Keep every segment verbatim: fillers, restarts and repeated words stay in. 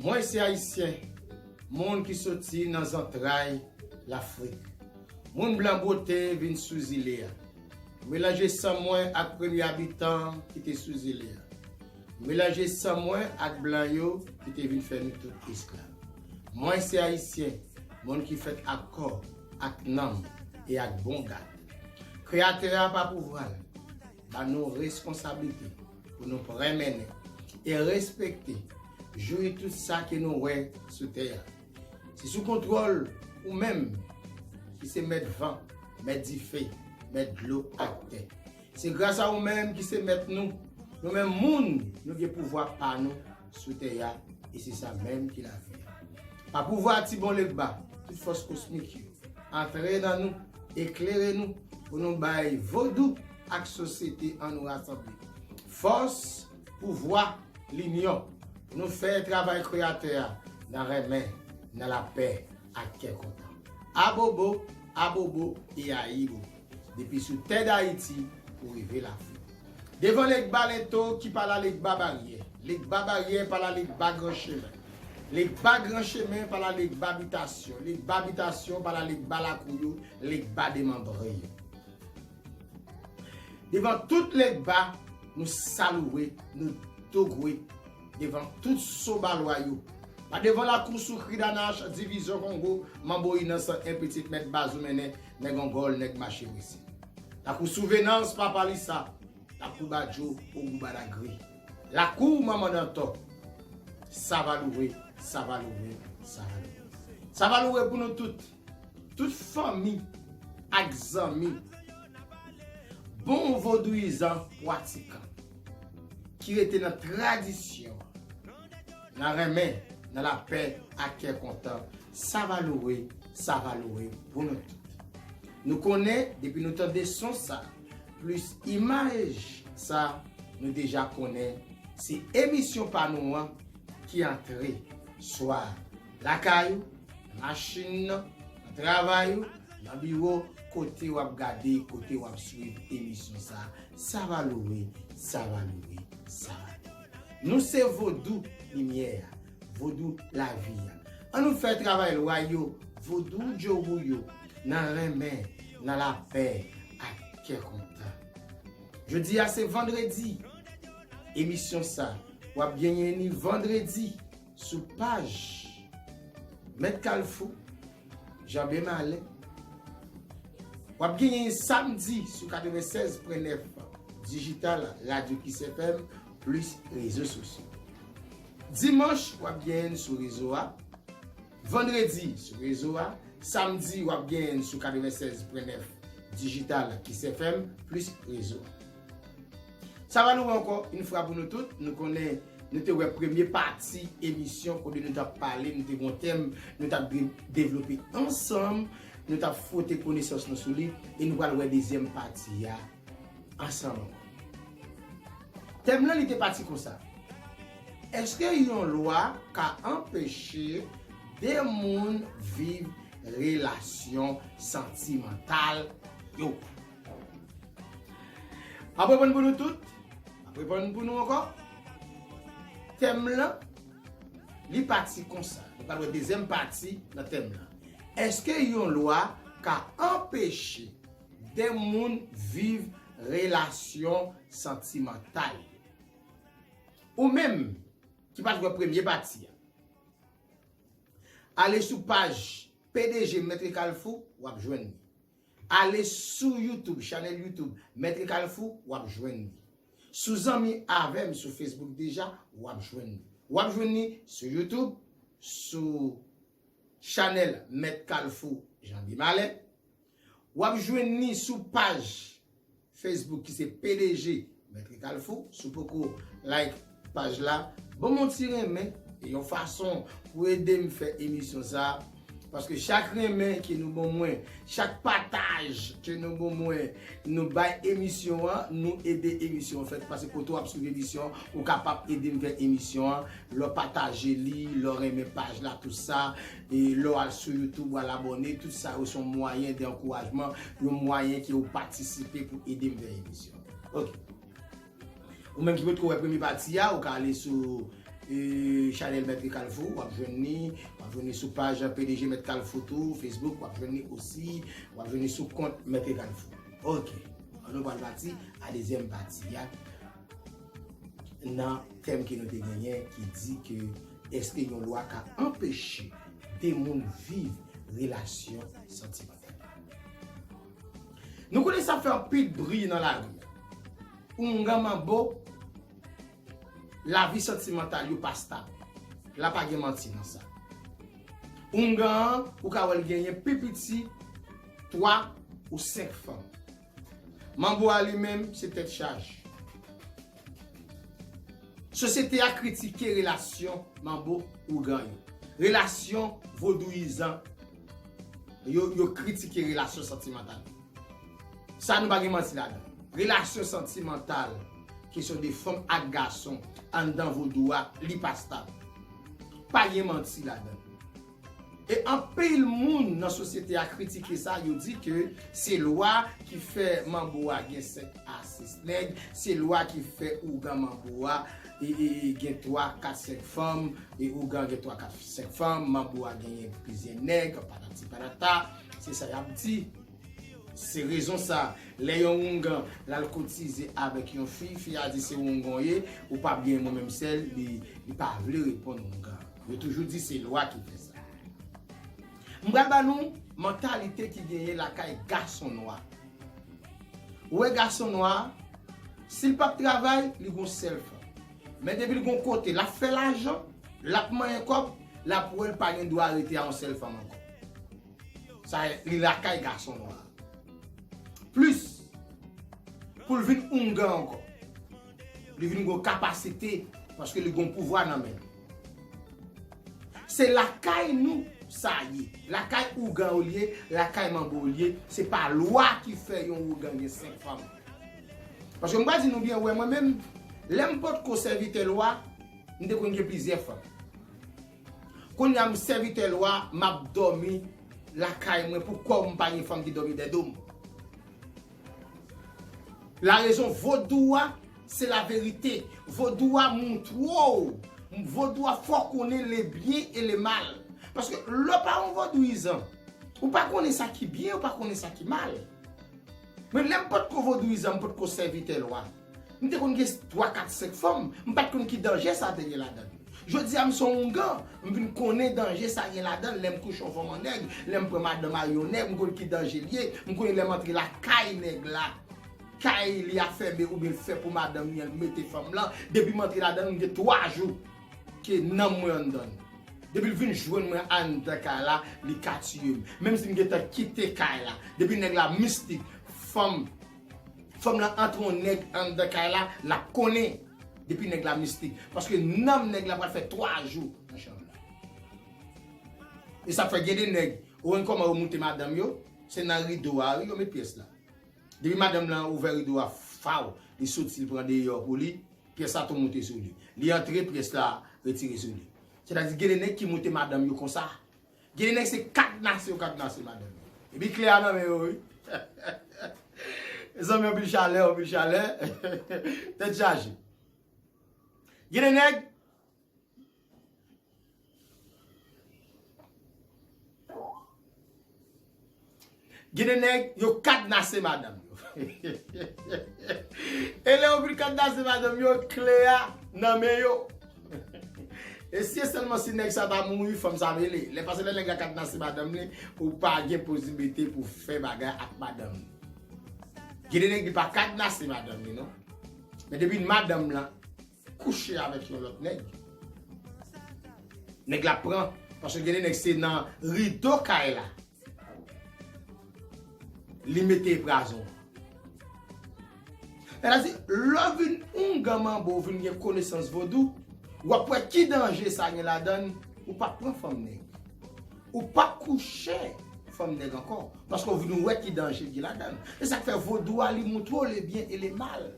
Mwen se Ayisyen, moun ki soti nan zantray Lafrik. Moun blan bwote vin sou zile a. Melanje san mwen ak premye abitan ki te sou zile a. Melanje san mwen ak blan yo ki te vin fè nou tout esklav. Mwen se Ayisyen, moun ki fèt ak kò, ak nanm e ak bon gad. Kreyatè a pa pouvwa l ba nou reskonsablite pou nou pran mennen e respekte, jwi tout sa ke nou wè sou tè a. Se sou kontwòl ou menm ki se mèt van, mèt dife, mèt dlo ak tè. Se gras a ou menm ki se mèt nou. Nou menm moun, nou gen pouvwa pa nou sou tè a, e se sa menm ki lavi a. Pa pouvwa ti bon Legba, tout fòs kosmik yo, antre nan nou, eklere nou, pou nou bay vodou ak sosyete an nou rasanble. Fòs, pouvwa, linyon, pou nou fè travay Kreyatè a nan renmen, nan lapè, ak kè kontan. Abobo, abobo e ayibobo. Depi sou tè Dayiti pou rive Lafrik. Devan Legba Lento ki pa la Legba Baryè. Legba Baryè pa la Legba Gran Chemen. Legba Gran Chemen pa la Legba Bitasyon. Legba Bitasyon pa la Legba Lakou yo, Legba demanbre yo. Devan tout Legba, nou salouwe, nou dogwe. Devan tout Sobalwa yo. Pa devan lakou Soukri Danach, Divizyon Kongo, Manbo Inansan, en pitit mèt Bazoum, nèg Angòl, nèg mache prese. Lakou Souvenans, Papa Lisa, lakou Badjo, Ogou Badagri. Lakou Manman Dantò. Sa va louwe, sa va louwe, sa va louwe. Sa va louwe pou nou tout. Tout fanmi ak zanmi bon vodouyizan pwatikan ki rete nan tradisyon, nan renmen, nan lapè ak kè kontan, sa va louwe, sa va louwe pou nou tout. Nou konnen, depi nou tande son sa, plis imaj sa, nou deja konnen se emisyon pa nou an ki antre swa lakay ou, nan machin nan, nan travay ou, nan biwo, kote w ap gade, kote w ap swiv emisyon sa, sa va louwe, sa va louwe, sa va louwe. Nou se Vodou Limyè a, Vodou Lavi a. An nou fè travay lwa yo, Vodou Djowou yo, nan renmen, nan lapè, ak kè kontan. Jodi a se vandredi. Emisyon sa, w ap genyen ni vandredi sou paj Mèt Kalfou, Janbe Malen. W ap genyen samdi sou katrevennsèz pwen nèf Dijital, Radyo Kiss F M, plis rezo sosyo. Dimanch, w ap genyen sou rezo a. Vandredi, sou rezo a. Samdi, w ap genyen sou katrevennsèz pwen nèf Dijital, Kiss F M, plis rezo a. Sa va louwe ankò, yon fwa pou nou tout. Nou konnen, nou te wè premye pati emisyon kote nou t ap pale, nou te gen yon tèm, nou t ap de-, devlope ansanm, nou t ap fwote konesans nou sou li, e nou pral wè dezyèm pati a ansanm ankò. Tèm lan, li te pati konsa. Èske yon lwa ka anpeche de moun viv relasyon santimantal yo? M ap reponn pou nou tout. M ap reponn pou nou ankò. Tèm lan, li pati konsa. Nou pral wè dezyèm pati nan tèm lan. Èske yon lwa ka anpeche de moun viv relasyon santimantal? Ou menm ki pa t wè premye pati a, ale sou paj P D G Mèt Kalfou, w ap jwenn li. Ale sou YouTube, chanèl YouTube Mèt Kalfou, w ap jwenn li. Sou Zanmi avè m sou Facebook deja, w ap jwenn li. W ap jwenn li sou YouTube, sou chanèl Mèt Kalfou Janbe Malen. W ap jwenn li sou paj Facebook ki se P D G Mèt Kalfou. Si w poko like paj la, ban m yon ti renmen, e yon fason pou ede m fè emisyon sa. Paske chak renmen ke nou ban mwen, chak pataj ke nou ban mwen, nou bay emisyon an, nou ede emisyon an fèt. Paske kote w ap swiv emisyon, ou kapab ede m fè emisyon an. Lè w pataje li, lè w renmen paj la, tout sa, e lè w al sou YouTube, w al abòne, tout sa yo se yon mwayen de ankourajman, yon mwayen ke w patisipe pou ede m fè emisyon. Ok. Ou menm ki potko wè premye pati a, ou ka ale sou e, chanèl Mèt Kalfou, w ap jwenn li, w ap jwenn li sou paj P D G Mèt Kalfou tou, Facebook, w ap jwenn li osi, w ap jwenn li sou kont Mèt Kalfou. Ok, an nou pral pati a dezyèm pati a, nan tèm ke nou te genyen ki di ke èske yon lwa ka anpeche de moun viv relasyon santimantal? Nou konnen sa fè anpil bri nan lari. Oungan manbo, lavi santimantal yo pa stab. La pa gen manti nan sa. Oungan an, ou ka wè l genyen pi piti twa ou senk fanm. Manbo a li menm, se tèt chaje. Sosyete a kritike relasyon manbo oungan yo. Relasyon vodouyizan yo, yo kritike relasyon santimantal. Sa nou pa gen manti ladan. Relasyon santimantal, kesyon de fanm ak gason anndan vodou a, li pa stab. Pa gen manti ladan. E anpil moun nan sosyete a kritike sa, yo di ke se lwa ki fè manbo a gen sèt a sis nèg, se lwa ki fè oungan manbo a e, e, e gen twa, kat, senk fanm, e oungan gen twa, kat, senk fanm, manbo a genyen plizyè nèg, patati patata, se sa y ap di. Se rezon sa, lè yon oungan l al kotize avèk yon fi, fi a di se oungan w ye, ou p ap gen mwen menm sèl, li, li pa vle reponn oungan. Yo toujou di se lwa ki fè sa. M pral ba nou mantalite ki genyen lakay gason nwa. Ou wè gason nwa, si l p ap travay, li gon sèl fanm. Men depi l gon kote, l ap fè lajan, l ap manyen kòb, l ap wè l pa gen dwa rete a yon sèl fanm ankò. Sa li lakay gason nwa. Plis, pou l vin oungan ankò. Li vin gon kapasite, paske li gon pouvwa nan men l. Se lakay nou sa ye. Lakay oungan ou l ye, lakay manbo ou l ye. Se pa lwa ki fè yon oungan gen senk fanm. Paske m pral di nou byen, wè mwen menm, lè m potko sèvitè lwa, m te konn gen plizyè fanm. Kounye a m sèvitè lwa, m ap dòmi lakay mwen, poukwa m pa gen fanm ki dòmi dèyè do m? Larezon vodou a, se laverite. Vodou a montre w. Vodou a fè w konnen le byen e le mal. Paske lè w pa yon vodouyizan, ou pa konnen sa ki byen, ou pa konnen sa ki mal. Men lè m potko vodouyizan, m potko sèvitè lwa, m te konn gen twa, kat, senk fanm, m pa t konn ki danje sa te gen ladan l. Jodi a, m se yon oungan, m vin konnen danje sa gen ladan l. Lè m kouche yon fanm an nèg, lè m pran madanm a yon nèg, m konn ki danje l ye. M konnen lè m antre lakay nèg la, kay li a fèmen oubyen l fè pou madanm li an, l mete fanm lan. Depi m antre ladan l, m gen twa jou ke nanm mwen anndan l. Depi l vin jwenn mwen anndan kay la, li ka tiye m. Menm si m gentan kite kay la, depi nèg la mistik, fanm, fanm lan antre yon nèg anndan kay la, l ap konnen. Depi nèg la mistik. Paske nanm nèg la pral fè twa jou nan chanm la. E sa fè gen de nèg, ou konn kòman yo moute madanm yo? Se nan rido a, wi, yo met pyès la. Depi madanm lan ouvè rido a, faw, li soti, li pran deyò pou li, pyès la tou moute sou li. Li antre, pyès la retire sou li. Sètadi gen de nèg ki moute madanm yo konsa. Gen de nèg se kadnase yo kadnase madanm yo. Epi kle a nan men yo, wi. Mezanmi, anpil chalè, anpil chalè. Tèt chaje. Gen de nèg, gen de nèg, yo kadnase madanm yo. E lè yo fin kadnase madanm yo, kle a nan men yo. E si e sèlman si nèg sa ta mouri, fanm sa mele. Lè pase lè nèg la kadnase madanm li, ou pa gen posiblite pou fè bagay ak madanm li. Gen de nèg li pa kadnase madanm li, non. Men depi madanm lan kouche avèk yon lòt nèg, nèg la pran. Paske gen de nèg se nan rido kay la li mete prazon. Sètadi, lè w vin oungan manbo, w vin gen konesans vodou, w ap wè ki danje sa gen ladan l, ou p ap pran fanm nèg. Ou p ap kouche fanm nèg ankò. Paske w vin wè ki danje gen ladan l. Se sa k fè vodou a, li montre w le byen e le mal.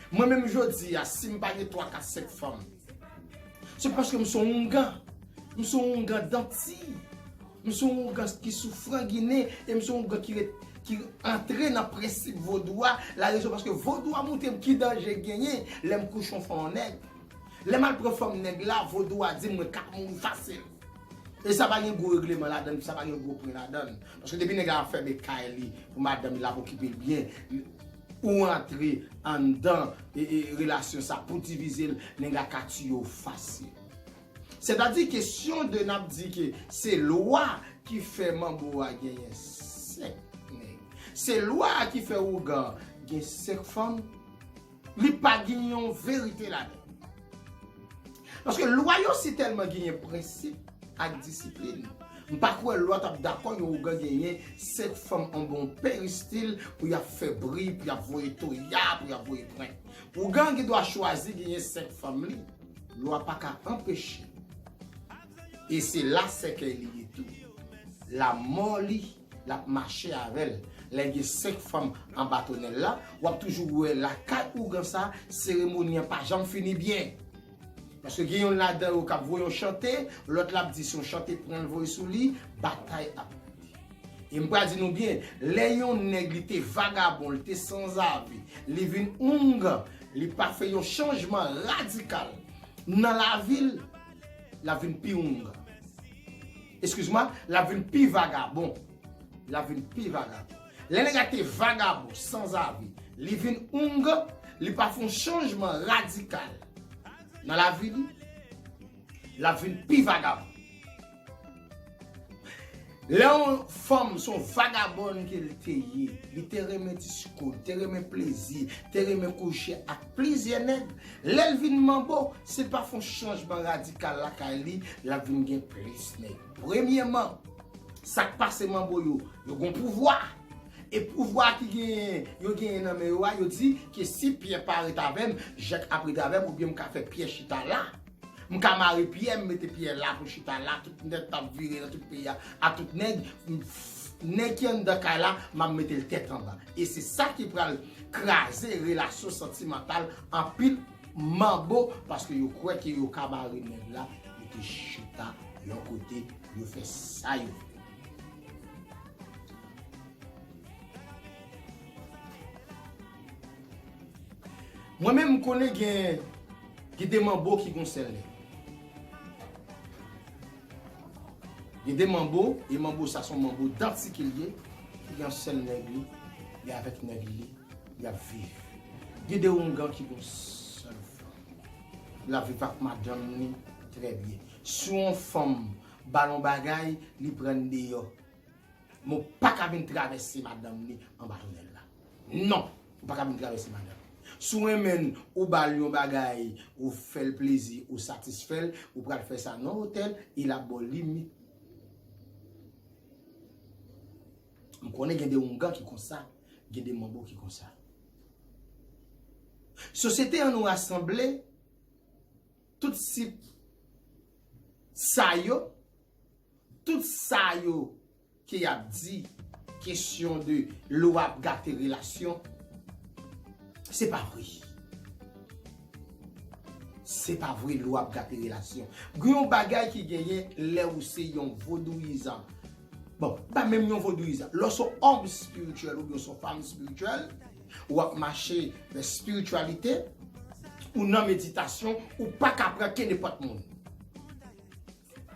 Mwen menm jodi a, si m pa gen twa, kat, senk fanm, se paske m se yon oungan. M se yon oungan danti. M se yon oungan ki soufran ginen e m se yon oungan ki ret, ki antre nan prensip vodou a. Larezon paske vodou a montre m ki danje genyen lè m kouche yon fanm an nèg. Lè m al pran fanm nèg la, vodou a di m mwen ka mouri fasil. E sa pa gen gwo regleman ladan l, sa pa gen gwo pwen ladan l. Paske depi nèg la ap fèmen kay li pou madanm li, l ap okipe l byen, ou antre anndan e, e, relasyon sa pou divize l, nèg la ka tiye w fasil. Sètadi kesyon de n ap di ke se lwa ki fè manbo a genyen senk nèg. Se lwa a ki fè ougan gen senk fanm. Li pa gen yon verite ladan. Paske lwa yo si tèlman genyen prensip ak disiplin, m pa kwè lwa t ap dakò yon ougan genyen senk fanm anba yon peristil pou y ap fè bri, pou y ap voye toya, pou y ap voye prank. Ougan gen dwa chwazi genyen senk fanm li. Lwa pa ka anpeche. E se la sèkèy li ye tou. Lanmò li, l ap mache avè l. Lè gen senk fanm anba tonèl la, w ap toujou wè lakay ougan sa, seremoni an pa janm fini byen. Paske gen youn ladan yo k ap voye yon chante, lòt la ap di se yon chante pran l voye sou li, batay ap monte. E m pral di nou byen, lè yon nèg li te vagabon, li te sanzave, li vin oungan, li pa fè yon chanjman radikal nan lavi l, l ap vin pi oungan. Eskiz mwen, l ap vin pi vagabon. L ap vin pi vagabon. Lè nèg la te vagabon, sanzave, li vin oungan, li pa fè yon chanjman radikal nan lavi li, l ap vin pi vagabon. Lè yon fanm se yon vagabòn ke l te ye, li te renmen disko, li te renmen plezi, te renmen kouche ak plizyè nèg, lè l vin manbo, si l pa fè yon chanjman radikal lakay li, l ap vin gen plis nèg. Premyèman, sa k pase manbo yo, yo gon pouvwa. E pouvwa ki genyen, yo genyen nan men yo a, yo di ke si Pyè pa ret avè m, Jèk ap ret avè m, oubyen m ka fè Pyè chita la. M ka mare Pyè, m mete Pyè la pou chita la, tout nèg t ap vire nan tout peyi a, a tout nèg, m, nèg ki anndan kay la, m ap mete l tèt anba. E se sa ki pral kraze relasyon santimantal anpil manbo, paske yo kwè ke yo ka mare nèg la, yo te chita yon kote, yo fè sa yo vle. Mwen menm, m konnen gen, gen de manbo ki gon sèl nèg. Gen de manbo, e manbo sa se yon manbo idantik li ye, ki gen yon sèl nèg li, li avèk nèg li, y ap viv. Gen de oungan ki gon sèl fanm. L ap viv ak madanm li trè byen. Si yon fanm ba l yon bagay, li pran l deyò. Men w pa ka vin travèse madanm li anba tonèl la. Non, ou pa ka vin travèse madanm. Si w renmen l, ou ba l yon bagay, ou fè l plezi, ou satisfè l, ou pral fè sa nan otèl, e l ap ba w limit. M konnen gen de oungan ki konsa, gen de manbo ki konsa. Sosyete an nou rasanble, tout sip sa yo, tout sa yo ke y ap di, kesyon de lwa ap gate relasyon, se pa vre. Se pa vre lwa ap gate relasyon. Gen yon bagay ki genyen lè ou se yon vodouyizan. Bon, pa menm yon vodouyizan. Lè w se yon òm espirityèl oubyen w se yon fanm espirityèl, w ap mache nan espirityalite, ou nan meditasyon, ou pa ka pran kenenpòt moun.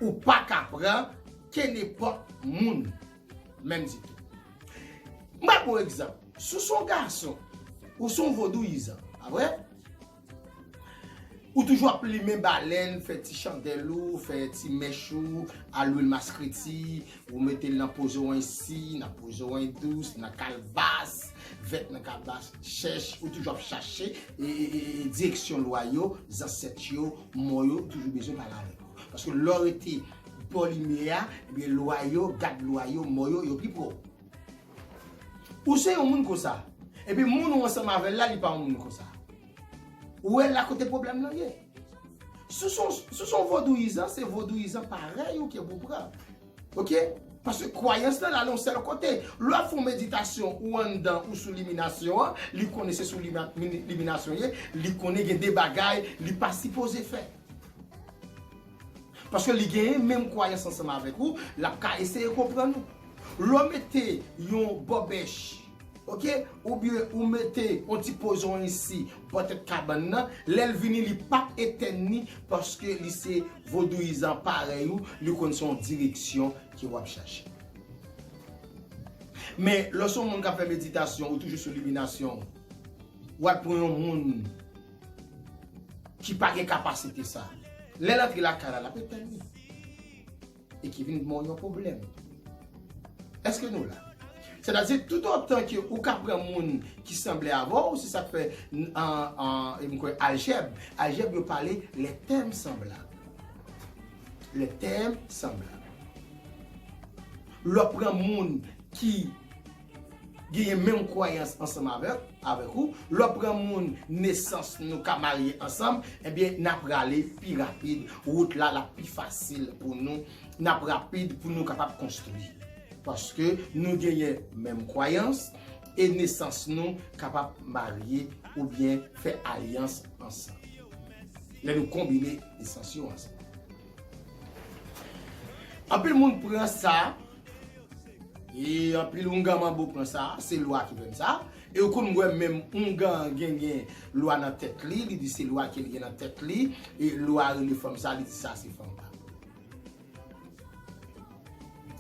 Ou pa ka pran kenenpòt moun. Menm ditou. M ba w yon egzanp. Si w se yon gason, ou se yon vodouyizan, pa vre? Ou toujou ap limen balèn, fè ti chandèl ou, fè ti mèch ou, a lwil maskreti, ou mete l nan poze w ensi, nan poze w en dous, nan kalbas, vèt nan kalbas, chèch, ou toujou ap chache, e, e, e, e, direksyon lwa yo, zansèt yo, mò yo, ou toujou bezwen pale avèk yo. Paske lè w rete bò limyè a, ebyen lwa yo, gad lwa yo, mò yo, yo pi pre w. Ou se yon moun konsa. Epi moun ou ansanm avè l la, li pa yon moun konsa. Ou wè la kote pwoblèm nan ye. Si w se yon, si w se yon vodouyizan, se vodouyizan parèy ou ke pou pran. Oke? Paske kwayans lan, l ale yon sèl kote. Lè w ap fè yon meditasyon, ou anndan, ou sou liminasyon an, li konnen se sou lima-, mini-, liminasyon ye, li konnen gen de bagay li pa sipoze fè. Paske li genyen menm kwayans ansanm avèk ou, l ap ka eseye konprann ou. Lè w mete yon bòbèch, Ok? Oubyen ou mete yon ti pozon isi bò tèt kabann nan, lè l vini li p ap etèn li paske li se vodouyizan parèy ou, li konn se yon direksyon ke w ap chache. Men lè w se yon moun k ap fè meditasyon, ou toujou sou liminasyon, w al pran yon moun ki pa gen kapasite sa. Lè l antre lakay la, l ap etèn li. E ki vin ban w yon pwoblèm. Èske nou la? Sètadi, toutotan ke ou ka pran moun ki sanble avè w, se sa k fè, an, an, e m kwè, aljèb, aljèb yo pale les thèmes semblables. Les thèmes semblables. Lè w pran moun ki genyen menm kwayans ansanm avèk, avèk ou, lè w pran moun nesans nou ka marye ansanm, ebyen, n ap prale pi rapid, wout la, l ap pi fasil pou nou, n ap rapid pou nou kapab konstwi. Paske nou genyen menm kwayans, e nesans nou kapab marye oubyen fè alyans ansanm. Lè nou konbine nesans yo ansanm. Anpil moun pran sa, e anpil oungan manbo pran sa, se lwa ki fè m sa. E ou konn wè menm oungan genyen lwa nan tèt li, li di se lwa ke l gen nan tèt li, e lwa rele fanm sa, li di sa se fanm pa.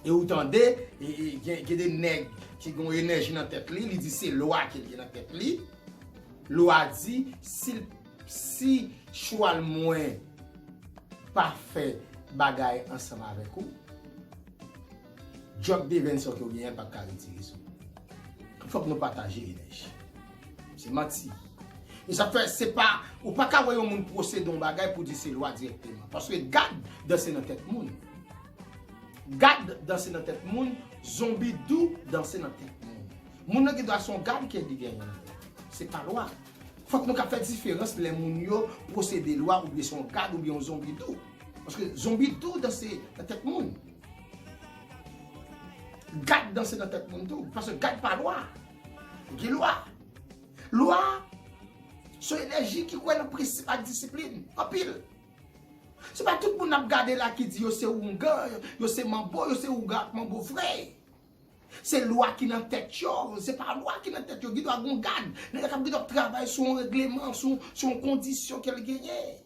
E ou tande, e, e, gen, gen de nèg ki gen yon enèji nan tèt li, li di se lwa ke l gen nan tèt li. Lwa di, si, si chwal mwen pa fè bagay ansanm avèk ou, djòk devenn sa ke w genyen pa ka retire sou ou. Fòk nou pataje enèji. Se manti. E sa fè, se pa, ou pa ka wè yon moun pwosede yon bagay pou di se lwa dirèkteman. Paske gad danse nan tèt moun. Gad danse nan tèt moun, zonbi dou danse nan tèt moun. Moun nan gen dwa se yon gad ke li genyen nan tèt. Se pa lwa. Fòk nou ka fè diferans lè moun yo pwosede lwa oubyen se yon gad oubyen yon zonbi dou. Paske zonbi dou danse nan tèt moun. Gad danse nan tèt moun tou. Paske gad pa lwa. Gen lwa. Lwa, se yon enèji ki kwè nan prensip ak disiplin. Anpil. Se pa tout moun n ap gade la ki di yo se oungan, yo se manbo, yo se oungan ak manbo vre. Se lwa ki nan tèt yo, se pa lwa ki nan tèt yo. Gen dwa gen yon gad, nèg la k ap gen dwa ap travay sou yon regleman, sou, sou yon kondisyon ke l genyen.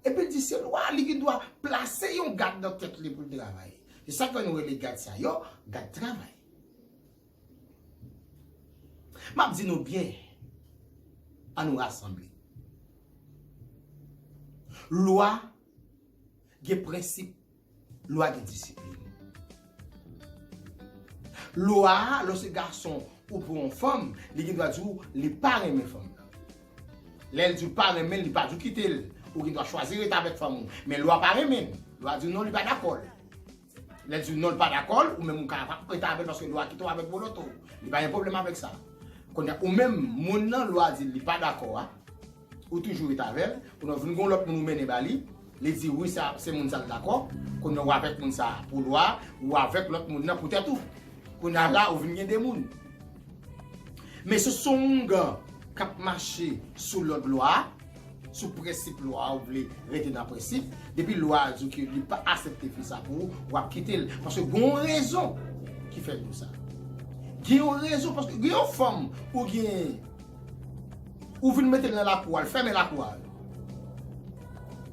Epi l di se lwa, li gen dwa plase yon gad nan tèt li pou l travay. Se sa k fè nou rele gad sa yo, gad travay. M ap di nou byen, ann nou rasanble. Lwa gen prensip, lwa gen disiplin. Lwa a, lè w se gason ou pou yon fanm, li gen dwa di w li pa renmen fanm nan. Lè l di w pa renmen l, li pa di w kite l. Ou gen dwa chwazi ret avèk fanm ou. Men lwa pa renmen l. Lwa di w non, li pa dakò l. Lè l di w non, li pa dakò l, ou menm ou ka ret avè l paske lwa kite w avèk boloto. Li pa gen pwoblèm avèk sa. Kounye a, ou menm, moun nan lwa di li pa dakò a, ou toujou ret avè l, kounye a w vin gen yon lòt moun ou mennen ba li, li di wi, sa, se moun sa l dakò, kounye a w avèk moun sa a pou lwa, ou avèk lòt moun nan pou tèt ou. Kounye a la, ou vin gen de moun. Men si w se yon oungan k ap mache sou lòd lwa a, sou prensip lwa a, ou vle rete nan prensip, depi lwa a di w ke li pa aksepte fi sa pou ou, w ap kite l. Paske gen yon rezon ki fè l di w sa. Gen yon rezon, paske gen yon fanm ou gen, ou vin mete l nan lakou a, l fèmen lakou a.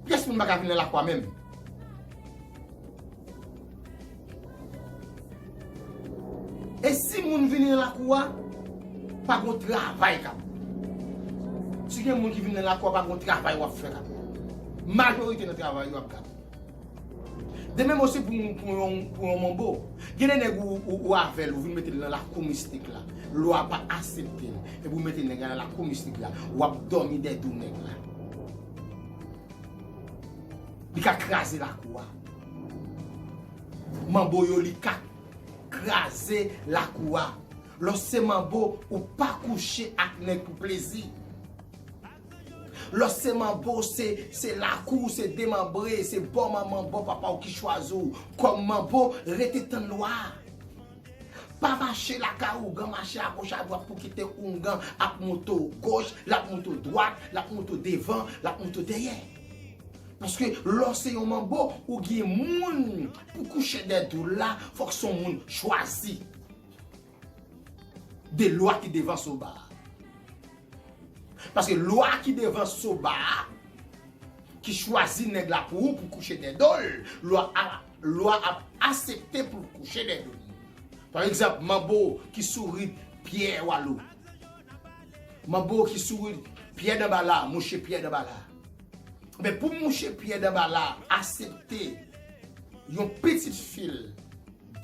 Pyès moun pa ka vin nan lakou a menm. E si moun vini nan lakou a, pa gon travay k ap. Si gen moun ki vin nan lakou a, pa gon travay w ap fè k ap. Majorite nan travay yo ap gate. De menm osi pou, pou yon, pou yon manbo. Gen de nèg ou, ou, ou avè l, ou vin mete l nan lakou mistik la. Lwa pa aksepte l. Epi ou mete nèg la nan lakou mistik la. W ap dòmi dèyè do nèg la. Li ka kraze lakou a. Manbo yo, li ka kraze lakou a. Lè w se manbo, ou pa kouche ak nèg pou plezi. Lè w se manbo, se, se lakou, se demanbre, se bò manman, bò papa w ki chwazi w kòm manbo, rete tann lwa a. Pa mache lakay oungan, mache agoch adwat pou kite oungan ap monte w goch, l ap monte w dwat, l ap monte w devan, l ap monte w dèyè. Paske lè w se yon manbo, ou gen moun pou kouche dèyè do w la, fòk se yon moun chwazi. de lwa ki devan Soba a. Paske lwa ki devan Soba a, ki chwazi nèg la pou ou, pou kouche dèyè do l, lwa a, lwa ap aksepte pou l kouche dèyè do l. Pa egzanp, manbo ki sou ri Pyè Walo. Manbo ki sou ri Pyè Danbala, mouche Pyè Danbala. Men pou mouche Pyè Danbala aksepte yon pitit fi l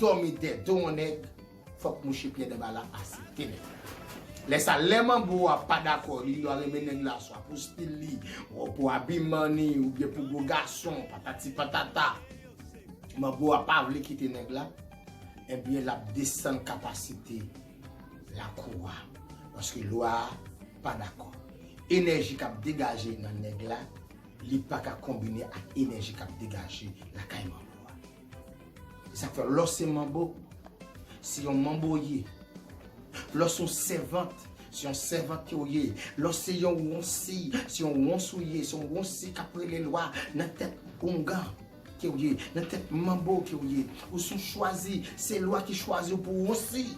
dòmi dèyè do yon nèg, fòk mouche Pyè Danbala aksepte nèg la. Lè sa, lè manbo a pa dakò, li lwa renmen nèg la, swa pou stil li, ou pou abiman li, oubyen pou gwo gason, patati patata. Manbo a pa vle kite nèg la, ebyen, l ap desann kapasite lakou a. Paske lwa a pa dakò. Enèji k ap degaje nan nèg la, li pa ka konbine ak enèji k ap degaje lakay manbo a. Se sa k fè, lè w se manbo, se yon manbo w ye. Lè w se yon sèvant, se yon sèvant ke w ye. Lè w se yon wonsi, se yon wons ou ye, se yon wonsi k ap rele lwa nan tèt oungan ke w ye, nan tèt manbo ke w ye. Ou se yon chwazi, se lwa ki chwazi w pou wonsi.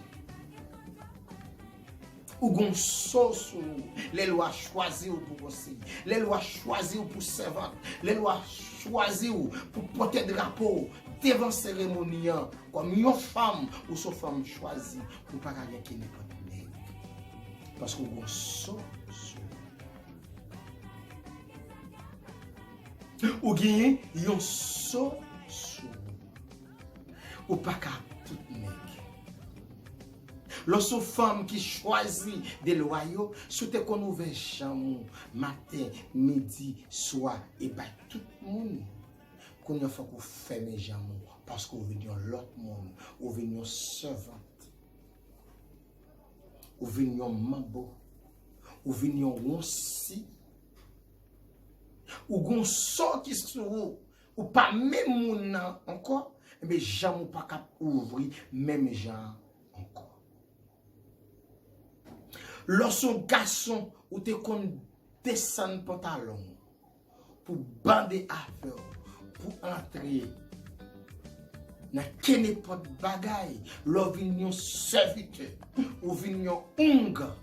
Ou gon so sou ou. Lè lwa chwazi w pou wonsi, lè lwa chwazi w pou sèvant, lè lwa chwazi w pou pòtè drapo devan seremoni an, kòm yon fanm, ou se yon fanm chwazi, ou pa ka gen kenenpòt nèg. Paske ou gon so sou ou. Ou genyen yon so sou ou. Ou pa ka ap tout nèg. Lè w se yon fanm ki chwazi de lwa yo, si w te konn ouvè janm ou maten, midi, swa, e bay tout moun, kounye a fòk ou fèmen janm ou, paske ou vin yon lòt moun, ou vin yon sèvant, ou vin yon manbo, ou vin yon wonsi, ou gon so ki sou ou, ou pa menm moun nan ankò, ebyen janm ou pa ka ap ouvri menm jan an ankò. Lè w se yon gason, ou te konn desann pantalon w pou bande afè w, pou antre nan kenenpòt bagay. Lè w vin yon sèvitè, ou vin yon oungan,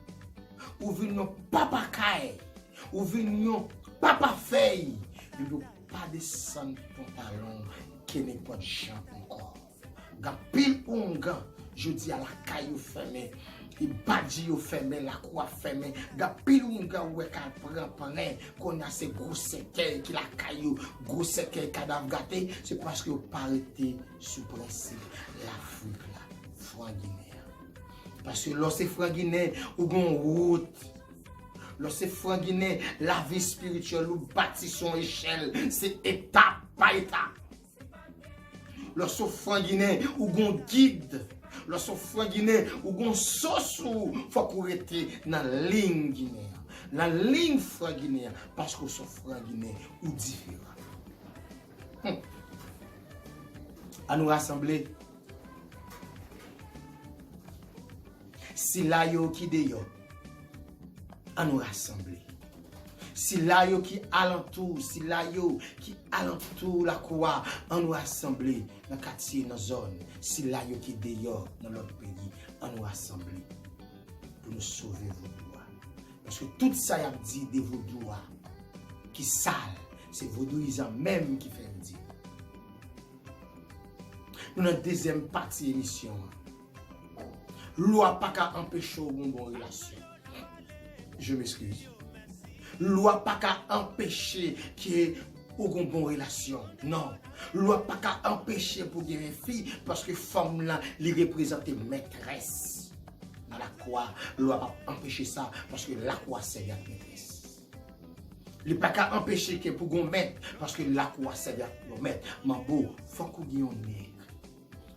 ou vin yon papa kay, ou vin yon papa fèy, epi w pa desann pantalon w kenenpòt jan ankò. Gen anpil oungan, jodi a lakay yo fèmen, e badji yo fèmen, lakou a fèmen. Gen anpil oungan ou wè k al pran plen, kounye a se gwo sèkèy ki lakay yo, gwo sèkèy kadav gate, se paske yo pa rete sou prensip Lafrik la, franginen an. Paske lè w se franginen, ou gen yon wout. Lè w se franginen, lavi espirityèl ou bati sou yon echèl, se etap pa etap. Lè w se franginen, ou gon gid. Lè w se franginen, ou gon so sou ou. Fòk ou rete nan liy ginen an. Nan liy franginen an, paske w se franginen, ou diferan. Hmm. Ann nou rasanble. Sila yo ki deyò, ann nou rasanble. Sila yo ki alantou, sila yo ki alantou lakou a, ann nou rasanble nan katye, nan zòn. Sila yo ki deyò, nan lòt peyi, ann nou rasanble pou nou sove vodou a. Paske tout sa y ap di de vodou a ki sal, se vodouyizan menm ki fè yo di. Nou nan dezyèm pati emisyon an. Lwa pa ka anpeche w gen yon bon relasyon. Je m'excuse. Lwa pa ka anpeche ke ou gen yon bon relasyon. Non. Lwa pa ka anpeche pou gen yon fi, paske fanm lan, li reprezante mètrès. Nan lakou a, lwa p ap anpeche sa, paske lakou a sèvi ak mètrès. Li pa ka anpeche ke pou gen yon mèt, paske lakou a sèvi ak yon mèt. Manbo, fòk ou gen yon nèg.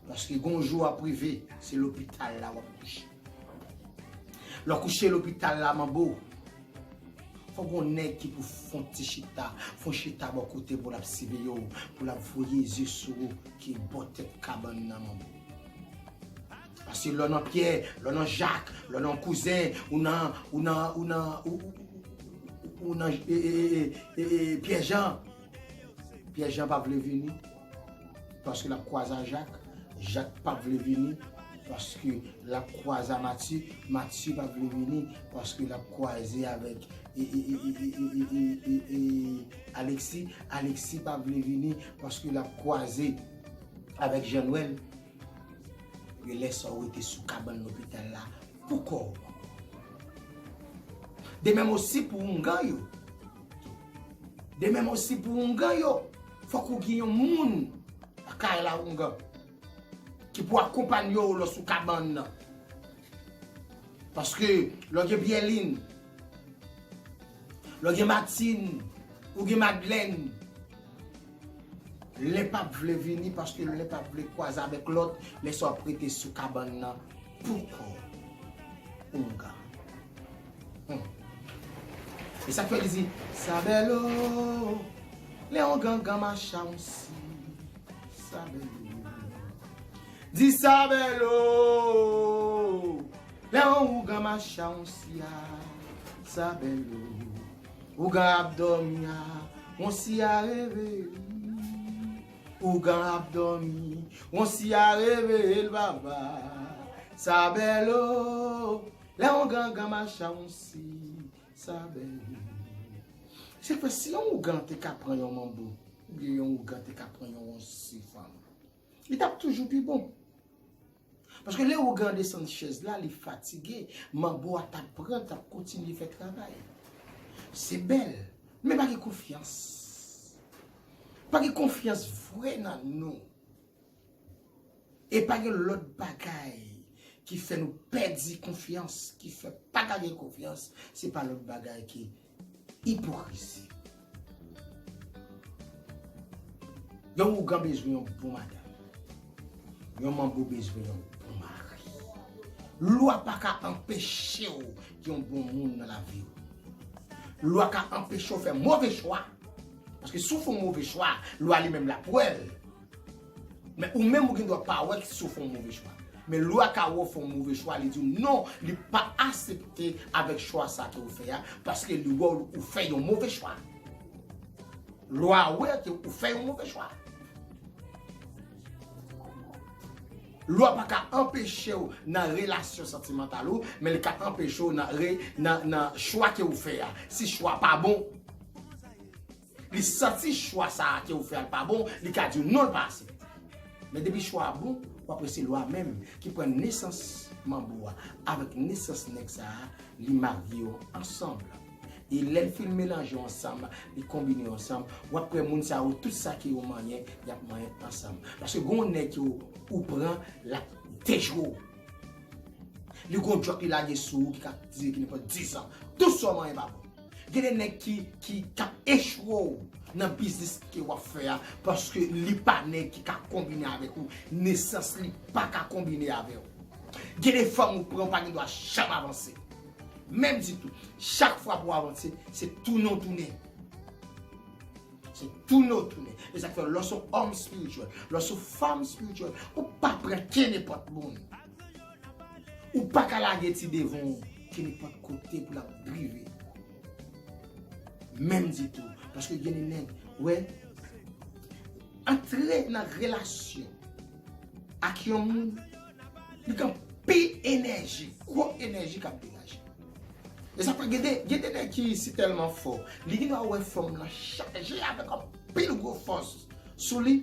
Paske gen yon jou w ap rive, se lopital la w ap kouche. Lè w kouche lopital la, manbo, fòk gen yon nèg ki pou fè yon ti chita, fè yon chita bò kote pou l ap siveye w, pou l ap voye zye sou ou, ki bò tèt kabann nan, manbo. Paske lè w nan Pyè, lè w nan Jak, lè w nan kouzen, ou nan, ou nan, ou nan, ou, ou, ou, ou nan, e, e, e, e, e, Pyè Jan. Pyè Jan pa vle vini, paske l ap kwaze a Jak. Jak pa vle vini, paske l ap kwaze a Matye, Matye pa vle vini, paske l ap kwaze avèk e, e, e, e, e, e, e, e, e, Alexis, Alexis pa vle vini, paske l ap kwaze avèk Jean Noël. Gen lè sa w rete sou kabann lopital la pou kò w. De menm osi pou oungan yo. De menm osi pou oungan yo. Fòk ou gen yon moun lakay la oungan ki pou akonpanye w lè w sou kabann nan. Paske lè w gen Pierline, lè w gen Martine, ou gen Madeleine, len p ap vle vini paske len p ap vle kwaze avèk lòt, lè sa w ap rete sou kabann nan pou kò w, oungan. Hmm. E sa k fè li di, sa bèl o, lè yon gangan mache a yon si, sa bèl o. Di sa bèl o, lè yon ougan mache a yon si a, sa bèl o. Ougan ap dòmi a, yon si a reve li. Ougan ap dòmi, yon si a reve l papa. Sa bèl o, lè yon gangan mache a yon si, sa bèl o. Se kwè si yon ougan te ka pran yon manbo, oubyen yon ougan te ka pran yon, yon si fanm, li t ap toujou pi bon. Paske lè ougan desann chèz la, li fatige, manbo a t ap pran, t ap kontinye fè travay. Se bèl, men pa gen konfyans. Pa gen konfyans vre nan nou. E pa gen lòt bagay ki fè nou pèdi konfyans, ki fè pa ka gen konfyans, se pa lòt bagay ke ipokrizi. Yon ougan bezwen yon bon madanm. Yon manbo bezwen yon bon mari. Lwa pa ka anpeche w gen yon bon moun nan lavi w. Lwa ka anpeche w fè move chwa. Paske si w fè yon move chwa, lwa li menm l ap wè l. Men ou menm ou gen dwa pa wè si w fè yon move chwa. Men lwa ka wè w fè yon move chwa, li di w non, li pa aksepte avèk chwa sa ke w fè a, paske li wè w ou fè yon move chwa. Lwa wè ke ou fè yon move chwa. Lwa pa ka anpeche w nan relasyon santimantal ou, men li ka anpeche w nan, re, nan, nan chwa ke ou fè a. Si chwa pa bon, li santi chwa sa a ke ou fè a l pa bon, li ka di w non, l pa aksepte. Men depi chwa a bon, w ap wè se lwa menm ki pran nesans manbo a avèk nesans nèg sa a, li marye yo ansanm. E lè l fin melanje yo ansanm, li konbine yo ansanm, w ap wè moun sa yo, tout sa ke yo manyen, y ap manyen ansanm. Paske gen yon nèg ke w, ou pran, l ap dejwe w. Li gon djòk li lage sou ou ki ka dire ki nenpòt diz an. Tout sa w manyen pa bon. Gen de nèg ki, ki, k ap echwe w nan biznis ke w ap fè a, paske li pa nèg ki ka konbine avèk ou. Nesans li pa ka konbine avè w. Gen de fanm ou pran, ou pa gen dwa janm avanse. Menm ditou. Chak fwa pou w avanse, se tounen w tounen. Se tounen w tounen. E sa k fè lè w se yon òm espirityèl, lè w se yon fanm espirityèl, ou pa pran ke nenpòt moun. Ou pa ka lage ti devan w ke nenpòt kote pou l ap drive. Menm ditou. Paske gen de nèg, wè, antre nan relasyon ak yon moun, li gen anpil enèji, gwo enèji k ap degaje. E sa fè gen de, gen de nèg ki si tèlman fò, li gen dwa wè fanm lan chaje avèk anpil gwo fòs sou li,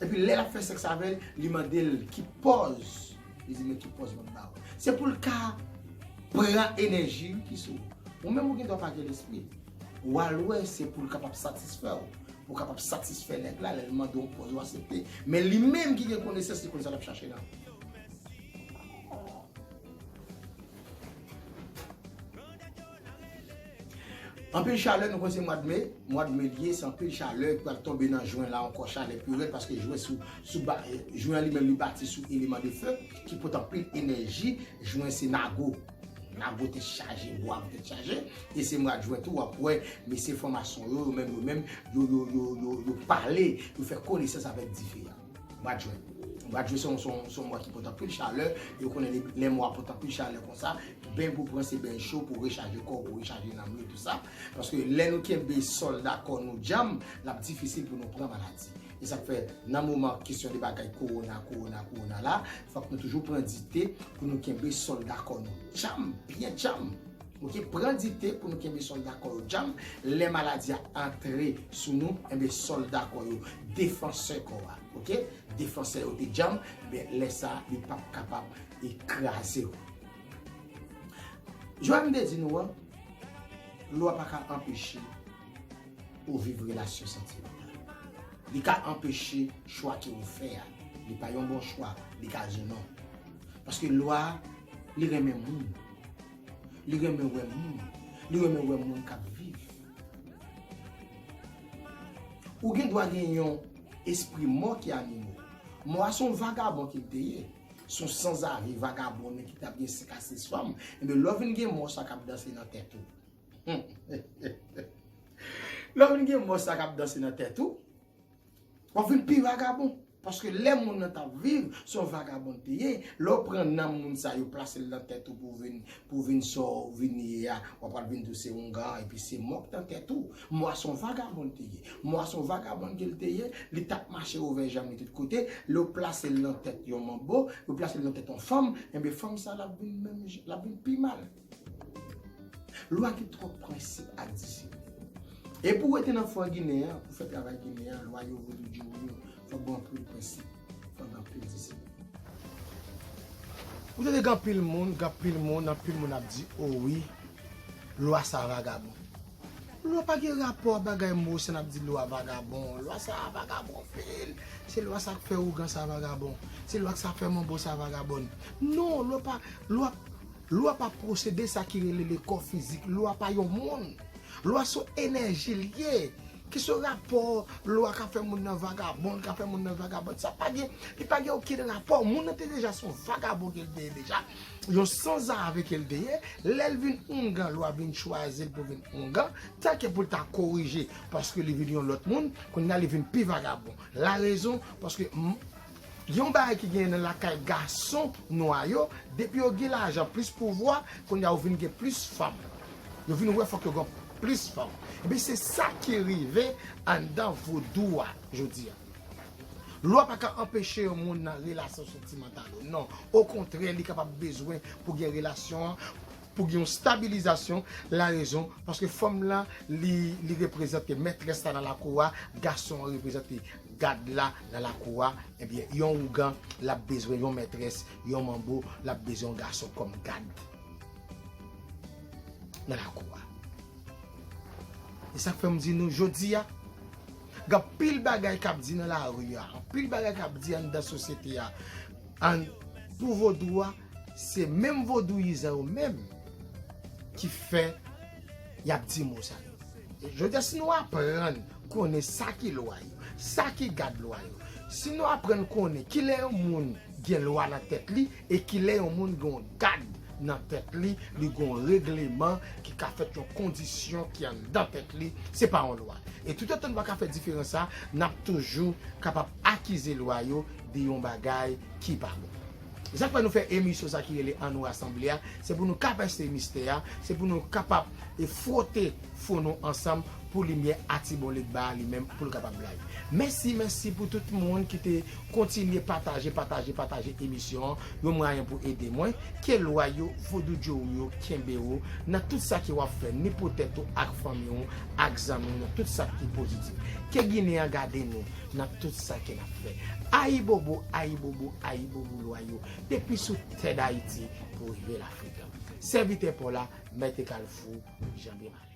epi lè l ap fè sèks avè l, li mande l ki pòz. Li di, men ki pòz mwen ba ou. Se pou l ka pran enèji ki sou ou. Ou menm ou gen dwa pa gen lespri. W al wè se pou l kapab satisfè w. Pou w kapab satisfè nèg la, lè l mande w pòz ou aksepte. Men li menm ki gen konesans, li konn sa l ap chache la. Anpil chalè, nou konn se mwa de me, mwa de me l ye, se anpil chalè ki pral tonbe nan jen la ankò, chalè pi rèd, paske jen sou, sou ba, jen li menm li bati sou eleman de fe, ki pote anpil enèji, jen se nago. Nago tèt chaje, bwa pou tèt chaje, e se mwa de jen tou, w ap wè, mesye franmason yo, yo menm, yo menm, yo, yo, yo, yo, yo pale, yo fè konesans avèk dife a. Mwa de jen. Rad jwe se yon, se yon, se yon mwa ki pote anpil chalè, e ou konnen lè, lè mwa pote anpil chalè konsa, ben pou pran se ben cho pou rechaje kò, pou rechaje nanm yo, tou sa. Paske lè nou kenbe sòlda kò nou djanm, l ap difisil pou nou pran maladi. E sa k fè, nan moman kesyon de bagay kowona, kowona, kowona la, fòk nou toujou pran dite pou nou kenbe sòlda kò nou djanm, byen djanm. Oke, pran dite pou nou kenbe sòlda kò yo djanm. Lè maladi a antre sou nou, enben sòlda kò yo, defansè kò a, oke? Defansè yo te djanm, enben lè sa a, li p ap kapab e kraze w. Jan m te di nou an, lwa pa ka anpeche ou viv relasyon santimantal. Li ka anpeche chwa ke ou fè a. Li pa yon bon chwa, li ka di w non. Paske lwa, li renmen moun. Li renmen wè moun. Li renmen wè moun k ap viv. Ou gen dwa gen yon espri mò ki anime w. Mò a se yon vagabon ke l te ye. Se yon sanzave vagabon ki t ap gen senk a sis fanm. Enben, lè w vin gen mò sa k ap danse nan tèt ou. Lè w vin gen mò sa k ap danse nan tèt ou, w ap vin pi vagabon. Paske lè moun nan t ap viv, se yon vagabon l te ye. Lè w pran nanm moun sa yo, plase l nan tèt ou pou vin, pou vin sa w vin ye a, w ap pral vin di w se oungan, epi se mò k nan tèt ou. Mò a se yon vagabon l te ye. Mò a se yon vagabon ke l te ye, li t ap mache ouvè janm li tout kote. Lè w plase l nan tèt yon manbo, lè w plase l nan tèt yon fanm, enben fanm sa l ap vin menm jan, l ap vin pi mal. Lwa gen twòp prensip ak disiplin. E pou w rete nan fwa ginen an, pou fè travay ginen an, lwa yo vodou di w yo, fòk gen anpil prensip, fòk gen anpil disiplin. Ou tande gen anpil moun, gen anpil moun, anpil moun ap di, o wi, lwa sa vagabon. Lwa pa gen rapò ak bagay mo sa n ap di lwa vagabon. Lwa sa vagabon anpil. Se lwa sa k fè ougan sa vagabon. Se lwa sa k fè manbo sa vagabon. Non, lwa pa, lwa, lwa pa posede sa ki rele lekò fizik. Lwa pa yon moun. Lwa se yon enèji l ye. Ki se rapò lwa ka fè moun nan vagabon, ka fè moun nan vagabon. Sa pa gen, li pa gen okenn rapò. Moun nan te deja se yon vagabon ke l te ye deja. Yon sanzave ke l te ye. Lè l vin oungan, lwa vin chwazi l pou vin oungan. Tanke pou l ta korije, paske li vin yon lòt moun, kounye a li vin pi vagabon. La rezon, paske m, gen yon bagay ki genyen nan lakay gason nwa yo, depi yo gen lajan, plis pouvwa, kounye a yo vin gen plis fanm. Yo vin wè fòk yo gen plis fanm. Ebyen, se sa ki rive anndan vodou a jodi a. Lwa pa ka anpeche yon moun nan relasyon santimantal ou. Non. Okontrè, li kapab bezwen pou gen relasyon an, pou gen yon stabilizasyon. La rezon, paske fanm lan, li, li reprezante mètrès la nan lakou a, gason an reprezante gad la nan lakou a. Ebyen, yon ougan, l ap bezwen yon mètrès, yon manbo, l ap bezwen yon gason kòm gad nan lakou a. E sa k fè m di nou, jodi a, gen anpil bagay k ap di nan lari a, anpil bagay k ap di anndan sosyete a, an, pou vodou a, se menm vodouyizan yo menm ki fè y ap di mo sa yo. E jodi a, si nou aprann konnen sa ki lwa yo, sa ki gad lwa yo, si nou aprann konnen kilè yon moun gen lwa nan tèt li, e kilè yon moun gen yon gad nan tèt li, li gen yon regleman ki ka fèt, yon kondisyon ki anndan tèt li, se pa yon lwa. E toutotan nou pa ka fè diferans sa, n ap toujou kapab akize lwa yo de yon bagay ki pa bon. E sa k fè nou fè emisyon sa ki rele Ann Nou Rasanble a, se pou nou kapèse mistè a, se pou nou kapab e fwote fwon nou ansanm pou limyè Atibolik ba a li menm pou l kapab blayi. Mèsi, mèsi pou tout moun ki te kontinye pataje, pataje, pataje emisyon an, yon mwayen pou ede mwen. Ke lwa yo, vodou djowou yo kenbe w nan tout sa ke w ap fè, ni pou tèt ou ak fanmi w, ak zanmi w, nan tout sa ki pozitif. Ke Ginen an gade nou nan tout sa ke n ap fè. Ayibobo, ayibobo, ayibobo lwa yo, depi sou tè Dayiti pou rive Lafrik. Sèvitè pa w la, Mèt Kalfou, Jan Bemale.